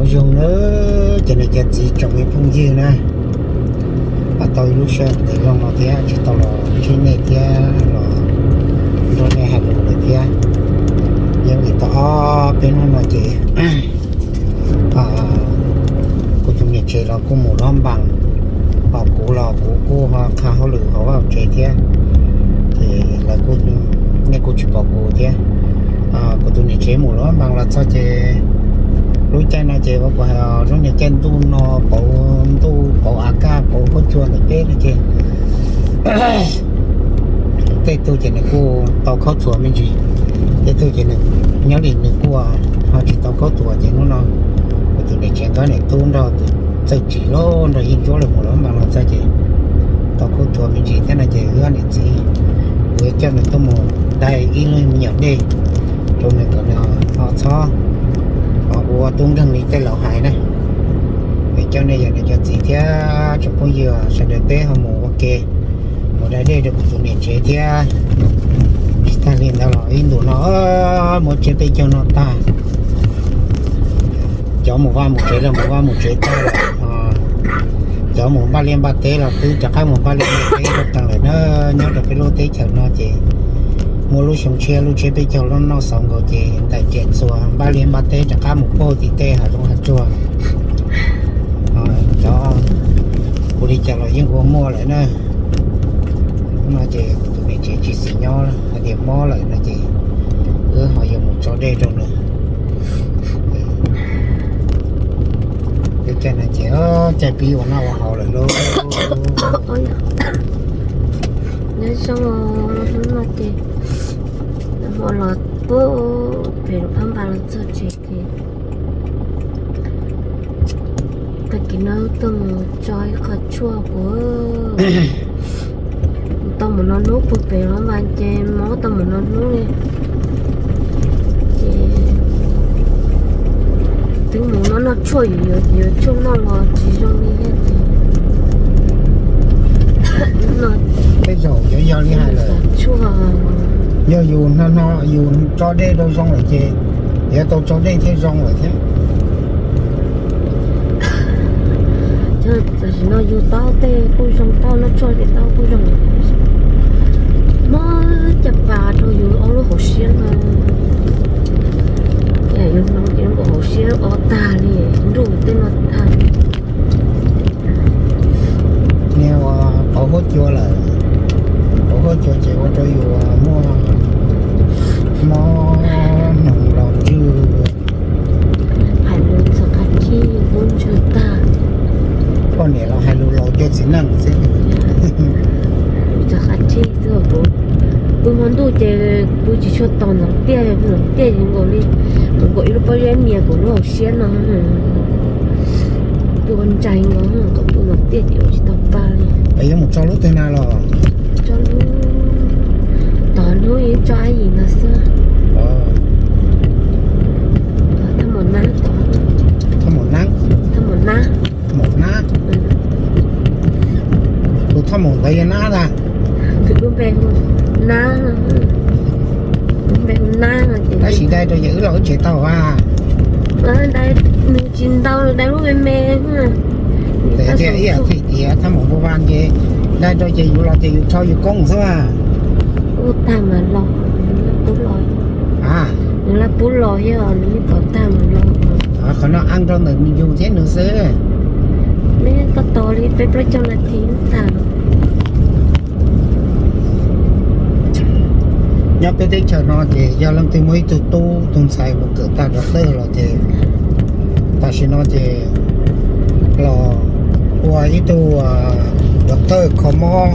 Zoo na, ces nej cov txiv tsoom me phooj ywg na, pom tau ib lub sij hawm ntev loo no thiab tsis tau los ntsib nej thiab los nrog nej hais lus lawm thiab. Yeej vim tau ob peb hnub no ces kuv tus niam tsev los kuj mus lob npas, ho kuv los kuv kuj ho qha hauj lwm hauv vaj hauv tsev thiab, ces lawv kuj, nej kuj tsis pom kuv thiab. Kuv tus niam tsev mus lob npas los txog ces lub caij no ces ua kuv hais lub niag caij ntuj no pauv ntuj pauv av kaj pauv huab cua ntawm peb no ces tej tug ces nws kuj tau khaub thuas me ntsis, tej tug ces nws nyob li nws kuj ho tsis tau khaub thuas ces hnub no kuv tus niam tsev nrog niam tub nrog tus txawj tsim los nrog yij ntsuab lawv mus lob npas los txog ces tau khaub thuas me ntsis thiab no ces wb ob niam txiv, kuv yuav coj nws tuaj mus dai ib lub me nyuam dej rau nws kom nws ho txhob ua tub nkeeg li tej laus hais na. Es coj nej yog nws cov txiv thiab tsoom phooj ywg sawv daws peb ho mus ua ke, mus dai dej rau kuv tus niam tsev thiab. Tsis tag li ntawd los ib ntus no muab tsiab peb caug no tag, cov mus vaj mus tsev los mus vaj mus tsev tag lawm, cov mus npaj liaj npaj teb los twb rov qab mus npaj liaj npaj teb rau tag lawm na. Nyob rau peb lub teb chaws no ces muaj lub xyoo tshiab lub tsiab peb caug los noj xaus nkaus ces ntais riam txuas npaj liaj npaj teb rov qab mus puag tim tej hav zoov hav tsuag. Cov ua li cas los yeej ua muaj lawm na. Hnub no ces kuv tus niam tsev tsis xis nyob hais tias mob lawm no ces wb ho yuav mus tso dej rau nws. Lub caij no ces caij pib ua noj ua haus lawm lauj. Nyob zoo, hnub no ces hmo los pub pem phab npas los txog tsev ces tag kis no tuaj mus tso ib qho tshuaj kuv tau mus no hnub puag pem los mas ces mob tau mus no hnub li. Ces twb mus no noj tshuaj yuav yuav tshuaj noj los tsis zoo li thiab ces no tej zaum yuav yog li hais lawm. Tshuaj yog yus hno hno yus tso dej rau zoo lawm ces yuav tau tso dej thiaj zoo lawm thiab. Tam sim no yus taub tej kuj zoo, taub noj tshuaj ces taub kuj zoo. Mob caj pas rau yus ob lub hauv siab no. Yus hno ces nkaus hauv siab o tag li, nruj tej no tag. Niag uas pauv huab cua lawm, pauv huab cua ces ua rau yus muaj mob hnoos laus ntswg. Hais lus txog qab thib kuv ntswg tag. Poj niam los hais lus laus cuag txiv neej xwb. Hais lus txog qab thib xwb kuv, kuv hmo ntuj ces kuv tsis tshua tos ntxoov tiaj, ntxoov tiaj ces nkaus li, nkaus ib lub pob zeb nias kuv lub hauv siab no. Kuv ua ntsais nkaus kom kuv ntxoov tiaj ces ua tsis tau pa li. Es yuav mus tso lub twg na los? Tso lub, tod hnub yeej tso ab yim no xwb. Thaj maum nab tod. Thaj maum nab? Thaj maum nab. Maum nab. Tus thaj maum ntawd yog nab ntag. Tus lub npe hu nab, lub npe hu nab no ces tab sis dai rau yawg wb los wb tsev tau a. Dai, nws tsis ntau, dai lub me me. Tias ib yam thim tias thaj maum npua vaj ces dai rau ces yus los ces yus rho yus koob xwb a. Ua tag mas los, nws laj pub los, nws laj pub los thiab nws yeej tos tag mas los. Qhov no eej rau ntawm yus thiab nws xwb. Neb koj tos li peb plaub caug nas this tag. Nyob peb teb chaws no ces yog leej twg muaj ib tug tub tus ntxhais mus kawm tag doctor los ces tam sim no ces los ua ib tug doctor kho mob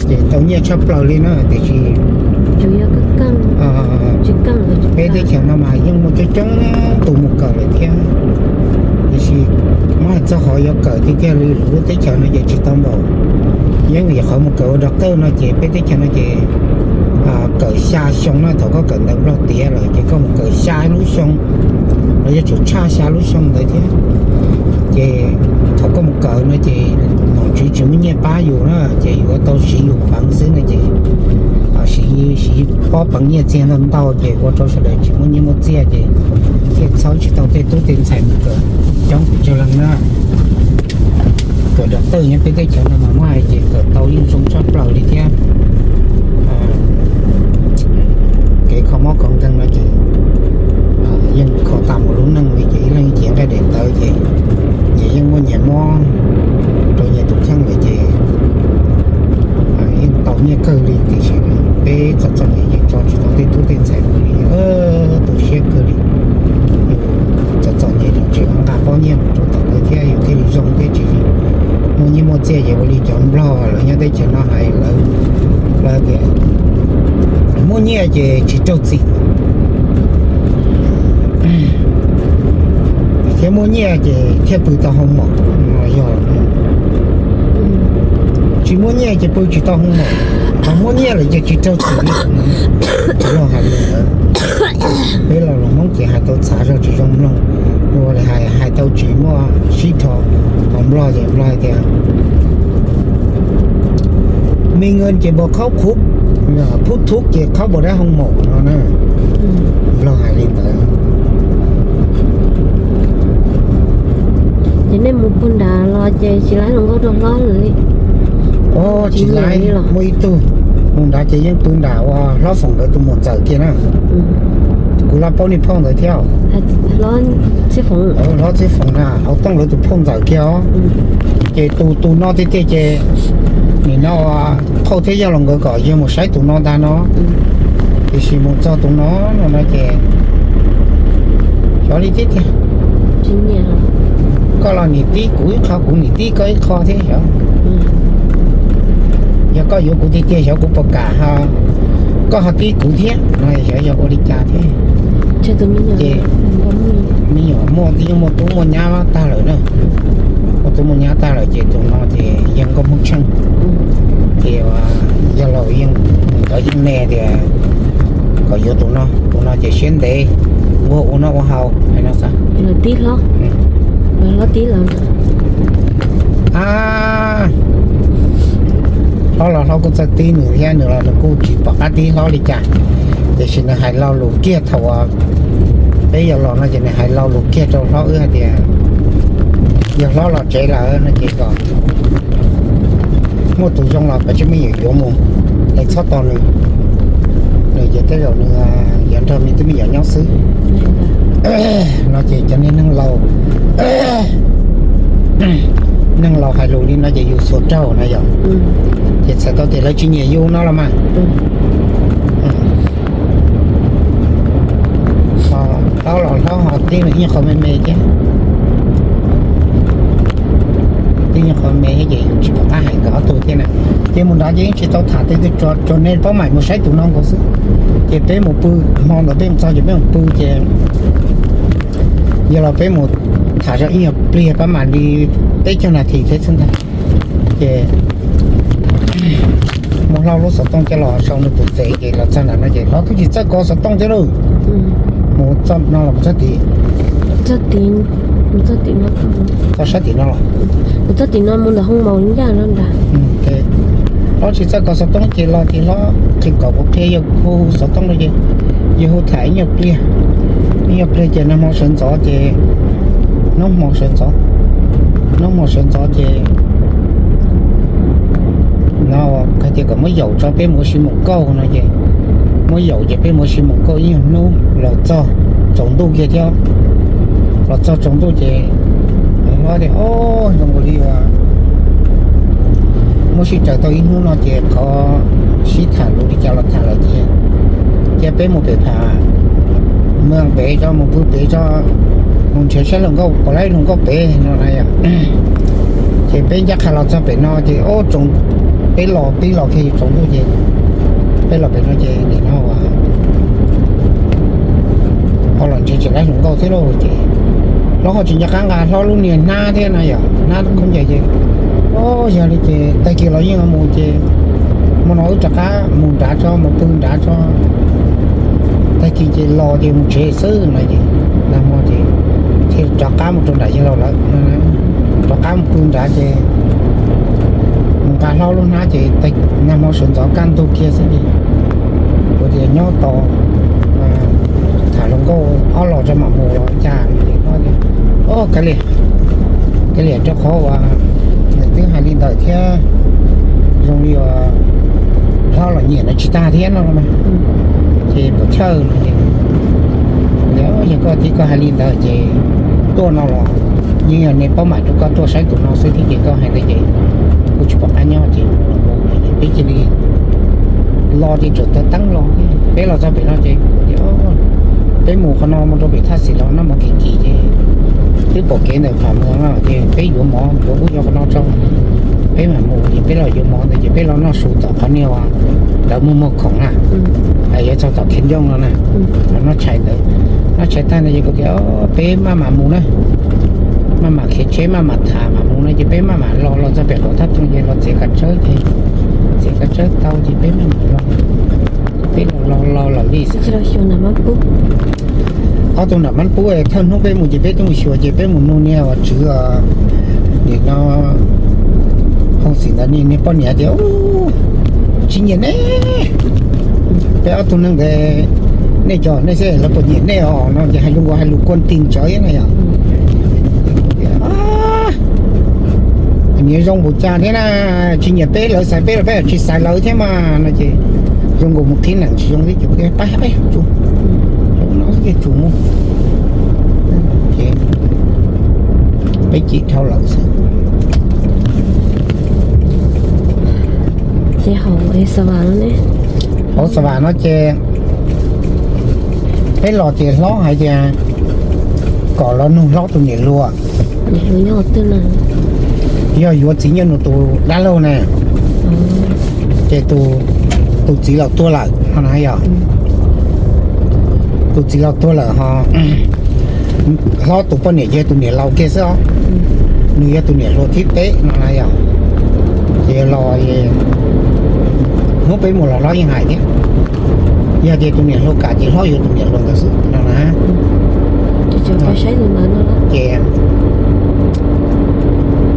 ces tau nyiaj tshaj plaws li na tiam sis peb teb chaws no mas yeej muaj coob coob tus mus kawm lawm thiab. Tiam sis muab hais txog qhov yuav kawm tiag tiag li lwm lub teb chaws no ces tsis tau npaum. Yeej yog qhov mus kawm ua doctor no ces peb teb chaws no ces kawm xya xyoo na, thaum koj kawm ntawv Nplog tiav lawm ces koj mus kawm xya lub xyoo, los yog tseem tshaj xya lub xyoo ntawd thiab. Ces thaum koj mus kawm no ces nom tswv tsis muaj nyiaj pab yus na, ces yuav tau siv yus peev xwb no ces siv, siv pob peev nyiaj txiag ntau ntau ces ua rau sawv daws tsis muaj nyiaj muaj txiaj ces thiaj txhawb tsis tau tej tub tej ntxhais mus kawm. Coob kuv cog leeg na, kawm dov tawj nyob peb teb chaws no mas muab hais ces kawm tau yeej zoo tshaj plaws li thiab. Kev kho mob kho nkeeg no ces yeej kho tas mus lub neej li ces ib leeg ib cev nqaij daim tawv ces nyias yeej muaj nyias mob rau nyias tus kheej lawm ces yeej tau nyiaj kawg li tiam sis peb txom txom nyem yeej tso tsis tau tej tub tej ntxhais mus li, tu siab kawg li. Yus txom txom nyem los tseem nqa pob nyiaj mus rau tom ntawd thiab yus thiaj li zoo thiab tsis muaj nyiaj muaj txiaj ces ua li cov Nplog lawv nyob teb chaws no hais lawv, lawv tias muaj nyiaj ces tsis raug txim, thiab muaj nyiaj ces thiaj pw tau hoo maum no yog. Tsis muaj nyiaj ces pw tsis tau hoo maum, ho muaj nyiaj lawm ces tsis raug txim li. Lawv hais li ntawd, peb los los Hmoob ces hais tau txhav zog tsis zoo mloog, ua li hais hais tau tsis muaj sib dhos. Hos Nplog ces Nplog hais tias me nkees ces npos khaub khuv, phub thuv ces khaub npos dab hoo maum no na. Nplog hais li ntawd. Ces nej mus puag nrad los ces tsis laib hluas nkauj rau hlob lawm li? Tsis laib, muaj ib tug mus nrad ces yeej pw nram ua hlob Foom nkawd tus muam ntxawm kiag na. Kuv laj paub niag phauj ntawd thiab. Hlob Txhiaj Foom na, hauv Tooj lawv tus phauj ntxawm kiag os. Ces tus tus no tiag tiag ces nim no phauj thiab yawg laus nkawd kom yawg mus saib tus no ntag no. Tiam sis mus txog tus no no no ces xyov li tib tiag. Koj los nim tib kuv ib qho, kuv nim tib koj ib qho thiab xyov. Yog koj yuav kuv tiag tiag xyov kuv puas kam ho koj ho tib kuv thiab no xyov yog ua li cas thiab. Ces me nyuam muaj, yeej muaj tub muaj nyab tag lawm na. Muaj tub muaj nyab tag lawm ces tus no ces yawg nkauj Hmoob Tsheej ces yawg laus yeej, nkawd yeej me tias kom yuav tus no, tus no ces siab ntev, nquag ua noj ua haus hais no xav. Tib hlob, hlob tib los. A, hlob los hlob kuj txawj tib nws thiab, nws los nws kuj tsis pom qab tib hlob li cas. Tiam sis nws hais lo lus kiag thaum uas peb yuav los no ces nws hais lo lus kiag rau hlob wb hais tias yog hlob los tsev lawm no ces kom muaj tus zoo los koj tsis me nyuam yuav mus, es txhob tos nws, nws ces tej zaum nws yuav nrog me tub me nyuam nyob xwb. No ces cov niag neeg laus, neeg laus hais lus li no ces yus xuas raug na yom. Ces txhais tau tias lawv tsis nyiam yus no los mas. Ho hlob los hlob ho tib ib nyuag qho me me thiab, tib nyuag qho me thiab ces yus tsis pom qab hais nkawd ob tug thiab na. Ces mus nrad ces yeej tsis tau tham tej twg, tsuas nej paub mam mus saib tus no nkaus xwb. Ces peb mus pw, hmo ntawd peb mus txog ces peb mus pw ces yog los peb mus tham zog ib nyuag pliag pab mam li peb caug nas this thiab xwb ntag. Ces mus hlau lub xov tooj coj los sau nws tus tsev ces los txog ntawm no ces hlob twb tsis txawj kov xov tooj thiab lauj. Mus txog no los mus txog tid, txog sab tim no los, mus txog tim no mus ntawm hoo maus ncaj no ntag. Hlob tsis txawj kov xov tooj ces los ces hlob qhia kom kuv qhia yawg hu xov tooj no ces yawg hu tham ib nyuag pliag, ib nyuag pliag ces nag hmo sawv ntxov ces, hnub hmo sawv ntxov, hnub hmo sawv ntxov ces no hais tias kom muab yaum tso peb mus ua si mus kauj no ces muab yaum ces peb mus ua si mus kauj ib nyuag hnub los txog tsaus ntuj kiag thiab. Los txog tsaus ntuj ces hlob tias, o, zoo li uas muab sib raws tau ib hnub no ces qhov sib tham lus li cas los tham lawm ces cia peb mus pem phav, mus pem tso, mus pw pem tso, mus nrhiav saib hluas nkauj puas laib hluas nkauj pem no na yom. Ces peb ncaj qha los txog pem no ces o, tsaus, peb los pib los kiag tsaus ntuj ces peb los pem no ces nim no ho los nrhiav tsis laib hluas nkauj thiab lauj ces hlob ho tsis nco qab nqa hlob lub niag hnab thiab na yom, hnab khaub ncaws ces, o, yog li ces tag kis los yeej mus ces hmo no wb rov qab mus nrad tso, mus pw nrad tso, tag kis ces los ces mus tsev xwb no ces nag hmo ces thiaj rov qab mus rau nram yawg laus lawm, rov qab mus pw nrad ces mus nqa hlob lub hnab ces nag hmo sawv ntxov kaj ntug kiag xwb ces kuv tias nyob tos tham hluas nkauj ob los tso mam mus los cas no ces hlob tias, o, kav liam, Thiaj li rau qhov uas nws twb hais li ntawd thiab, zoo li uas hlob los nyiam nws tsis tag thiab no los mas, ces puas chawj no ces, yog koj tib koj hais li ntawd ces tuaj no los yeej yog nej paub mam rau koj tuaj saib tus no xwb thiab ces koj hais ntawd ces kuj tsis pom qab nyob ces los mus ces peb cia li los ces tsaum tav teeb los peb los txog pem no ces peb mus qhov no mus rau pem thaj xis los noj mov kim kim ces twb pom kev ntawm pham mus no ces peb yuav mov yuav ub yuav qhov no tso, peb mam mus ces peb los yuav mov ntawd ces peb los noj su tom qhov niag uas lawv muag muag khoom na, yuav txog tom Khiav Ncooj no na, noj tshais ntawd, noj tshais tag no ces kuv tias peb maj mam mus na, maj mam khiav tsheb maj mam tham mam mus no ces peb maj mam los los txog pem qhov thaj too ces los txiav kav tsawb ces, txiav kav tsawb tau ces peb maj mam los, peb los los los li xwb. Ob tug nram Mab Pub thawj hnub peb mus ces peb twb mus xyuas ces peb mus nug niag uas tswv nim no Hoo Xim ntawd niag poj niam tias tsis nyiam nej, peb ob tug neeg ntawd, nej cov nej xwb lawv puas nyiam nej os no ces hais lus nkaus hais lus kua ti tsawv na yom. Niam zoo npaum cas thiab na, tsis nyiam peb lawv xaiv peb los peb tsis xaiv lawv thiab mas no ces zoo nkaus mus qhib nees tsis zoo li ces pab pab tsuas no ces tsuas mus ces peb cim dhau lawm xwb. Ces hauv Xav Vas no ne, hauv Xav Vas no ces peb los ces hlob hais tias kom los nug hlob tus niam hluas, yog yuav txiv Nyiaj Nus tus dab laug na, ces tus txiv laus tuag lawm no na yog, tus txiv laus tuag lawm ho hlob tus poj niam ces tus niam laus kiag xwb os, nws yog tus niam hluas thib peb no na yog, ces los hnub peb mus los hlob yeej hais thiab, yog tias tus niam hluas kam ces hlob yuav tus niam hluas ntawd xwb no na. Ces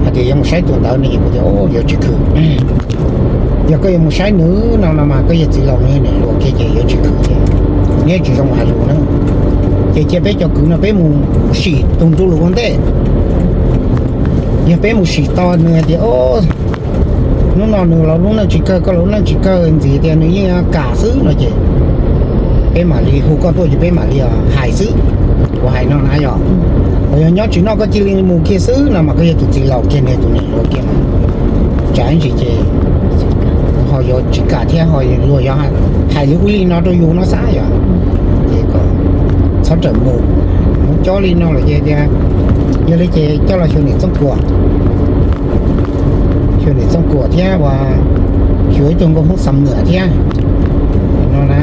hais tias yuav mus saib tus ntawd no ces kuv tias yuav tsis khwv. Yog koj yuav mus saib nws no no mas koj yog txiv laus nws niam hluas kiag ces yuav tsis khwv ces neb tsis zoo hais lus na. Ces cia peb cov kwv no peb mus sim tus nruj lus ua ntej. Yog peb mus sim tau nws hais tias hnub no nws los lub neej tsis kawg koj los lub neej tsis kawg ntxiv tias nws yeej kam xwb no ces peb mam li hu koj tuaj ces peb mam li hais xwb. Kuv hais no na yog, ho yog nyob tsis noj koj cia li mus kiag xwb no mas koj yog tus txiv laus kiag nws tus niam hluas kiag mas tsav ntsis ces ho yuav tsis kam thiab ho luag yuav hais li ub li no rau yus no xav yom. Ces kom txhob rawm mus, mus coj li no lawm ces tias yog li ces coj los xyuas niam Txooj Kuam, xyuas niam Txooj Kuam thiab uas xyuas ib tug nkauj Hmoob Xam Nuam thiab no na.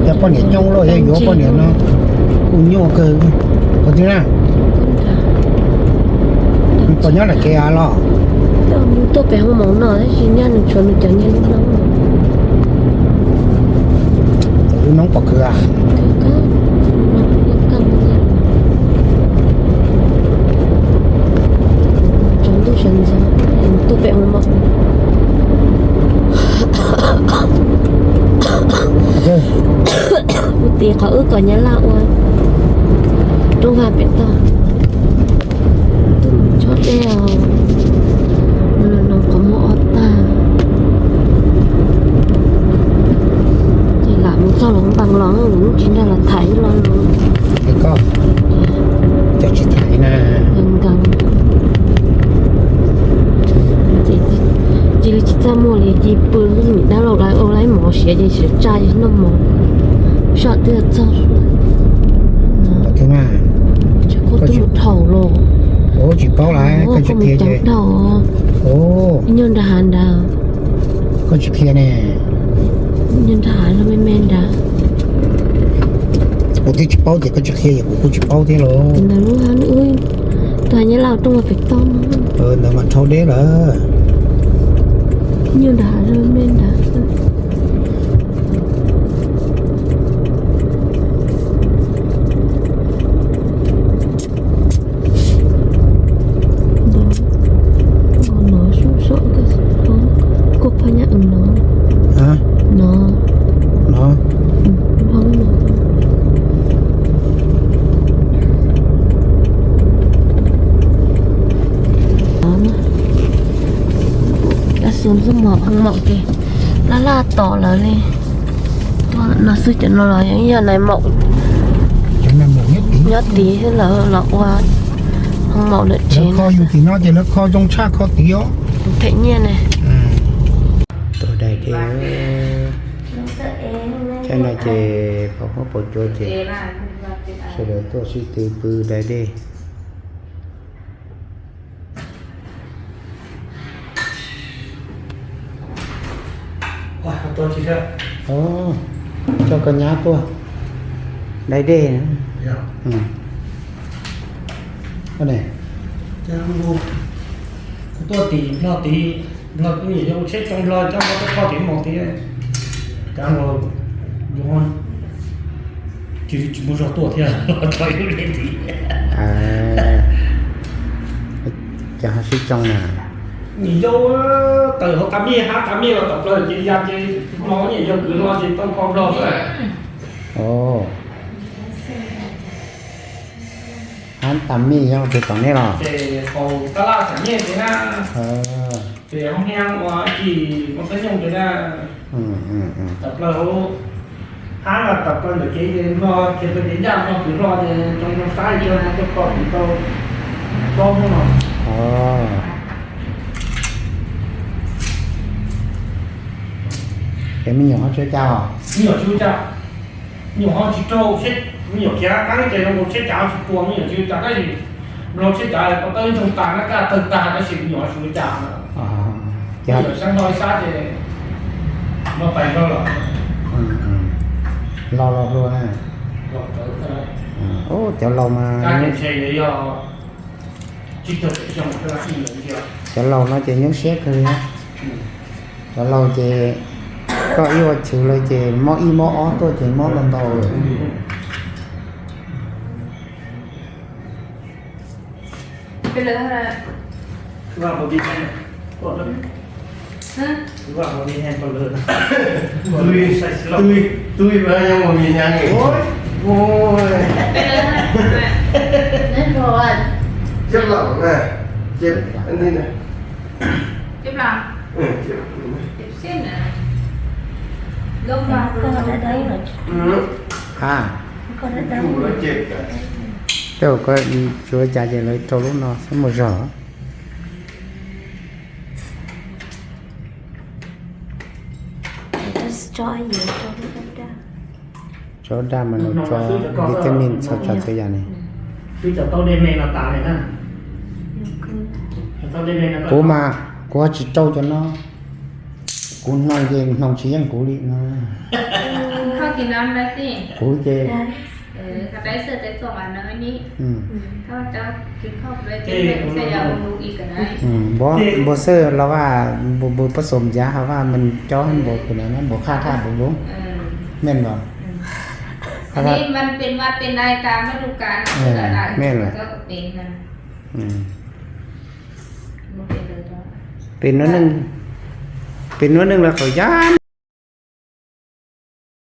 Cov poj niam coob luaj yog yuav poj niam no kuj nyuaj kawg. Qhov twg na, puas nyob nram kev av los? Tuaj pem hoo maum no tab sis nyaj nws tshuav nws cov niag lub noob. Lub noob pom khwv. Tsaus ntuj sawv ntxov tuaj pem hoo maum. Kuv tiv qhov wb kom nyab laj ua rooj vag pem toj. Tus chob dej os, no qhov muag ob tag. Ces lam mus txog los npaa los tsis nrog los tham ib lo lus. Koj cov tsis tham na. Nkees. Cia li tsis txaj muag li cia pw niam dab laug lawv ua lawv mov siav ces siav tsa noj mov. Soj twb txog. Koj twb mus dhau los. Tsis paub lawm, koj tsis qhia ces. Nyuag nrag hav nrad. Koj tsis qhia ne. Nyuag nrag hav me me nrad. Kuv twb tsis paub ces koj tsis qhia ces kuv kuj tsis paub thiab los. Ntawd lub hab nws ub, tus nyab laj rooj vag pem toj no. Ntawd mas dhau deb lawm. Nyuag nrag hav me me nrad. No sub so, koj pha nyab no. No, no, no. Tus ntxuj mos hoo maum ces laj laj tom lawv li. Tuaj no xwb, cov no los yog nais maum nyob tid xwb, lawv los ua hoo maum lawm tsev. Kho yus tim no ces lawv kho zoo tshaj kho tid os. Them nyiaj ne. Tus dais dej. Thiab no ces pos huab pos cua ces sawv daws tuaj sib tw pw dais dej. Coj koj nyab tuaj dais dej. Tuaj tim Nplog tid, Nplog kuj nyiam yuav ua tsheb tsoo Nplog coj muab tuaj kho tim mus tid. Cov Nplog tsis muaj zog tuaj thiab, tau ib lub li tid. Ces ho sib tsoo na. Nws yau tawm hauv tas mij, hab tas mij los tom plaws ces ya ces no nyiam yau kwv hlo ces tau kho Nplog xwb. Hab tas mij yog tus tom nej los? Ces hauv tab laj xam nyiaj ces na, ces hoob hiab ua ci ua txob nyooj ces na, tom plaws hauv hab los tom plaws ntawm kev ces no ces peb ces ncaj no kwv hlo ces tsoo no saib cov no tuaj kho kwv tau plaub hnub no. Ces me nyuam ho tsis ua cas os? Me nyuam tsis ua cas, me nyuam ho tsis raug, me nyuam khiav qab ces zoo nkaus tsheb cav tsis puas, me nyuam tsis ua cas tab sis Nplog tsheb cav tau tawg ib ntsoog tas na, kaj tawg tag tab sis me nyuam tsis ua cas. Me nyuam sab nrho ib sab ces no pais Nplog lawm. Laus los hluas na. Cov laus mas, cov laus no ces nyuaj siab kawg li. Cov laus ces koj ib ua chwv lawm ces mob ib mob ob tuaj ces mob ntau ntau lawm. Ha, tej zaum koj tsis ua cas ces lawv rau lub no xwb mus zog. Tso daj mas nws tso vitamin txhua tsav txhua yam ne. Kuv mas kuv ho tsis rau cov no. Kuv hnoos ces hnoos tsis yeej kuv li no. Kuv ces npua xwb los vaj, npua pab xom ncav ho vaj, npua qhaj thaj npua npua, men los men lawm. Pem nuav neej lawv qhov yaj